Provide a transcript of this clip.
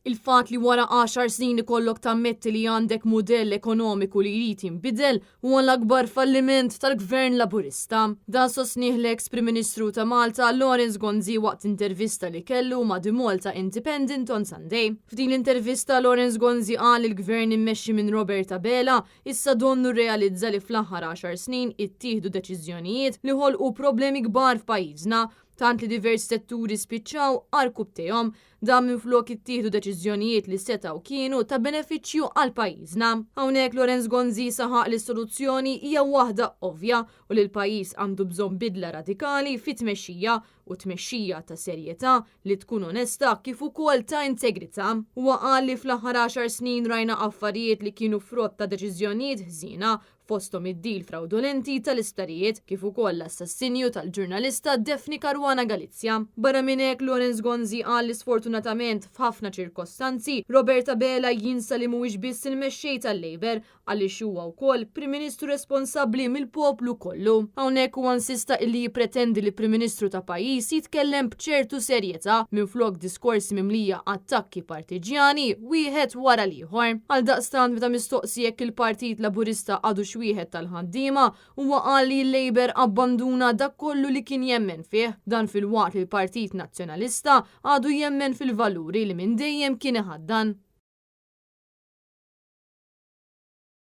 Il-fatt li wara għaxar snin ikollok tammetti li għandek mudell ekonomiku li jrid jinbidel huwa l-akbar falliment tal-Gvern Laburista. Dan sostnieh l-eks Prim Ministru ta' Malta Lawrence Gonzi waqt intervista li kellu ma' The Malta Independent on Sunday. F'din l-intervista Lawrence Gonzi qal li l-Gvern immexxi minn Robert Abela issa donnu rrealizza li fl-aħħar għaxar snin ittieħdu deċiżjonijiet li ħolqu problemi kbar f'pajjiżna tant li diversi setturi spiċċaw għarkupptejhom. Dan minflok ittieħdu deċiżjonijiet li setgħu kienu ta' benefiċċju għal pajjiżna. Hawnhekk Lawrence Gonzi saħaq li s-soluzzjoni hija waħda ovvja u li l-pajjiż għandu bżonn bidla radikali fit-tmexxija u tmexxija ta' serjetà li tkun onesta kif ukoll ta' integrità. Huwa qal li fl-aħħar għaxar snin rajna affarijiet li kienu frott ta' deċiżjonijiet ħżiena fosthom id-deal frawdolenti tal-isptarijiet kif ukoll l-assassinju tal-ġurnalista Daphne Caruana Galizia. Barra minn hekk, Lawrence Gonzi qal li sfortunatament f'ħafna ċirkostanzi, Robert Abela jinsa li mhuwiex biss il-mexxej tal-Labour għaliex huwa wkoll Prim Ministru responsabbli mill-poplu kollu. Hawnhekk huwa insista illi jippretendi li Prim Ministru ta' pajjiż jitkellem b'ċertu serjetà minflok diskorsi mimlija attakki partiġjani wieħed wara l-ieħor. Ieħor. Għaldaqstant meta mistoqsi jekk il-Partit Laburista għadux wieħed tal-ħaddiema, huwa qal li l-Labour abbanduna dak kollu li kien jemmen fih, dan filwaqt li l-Partit Nazzjonalista għadu jemmen fil-valuri li minn dejjem kien iħaddan.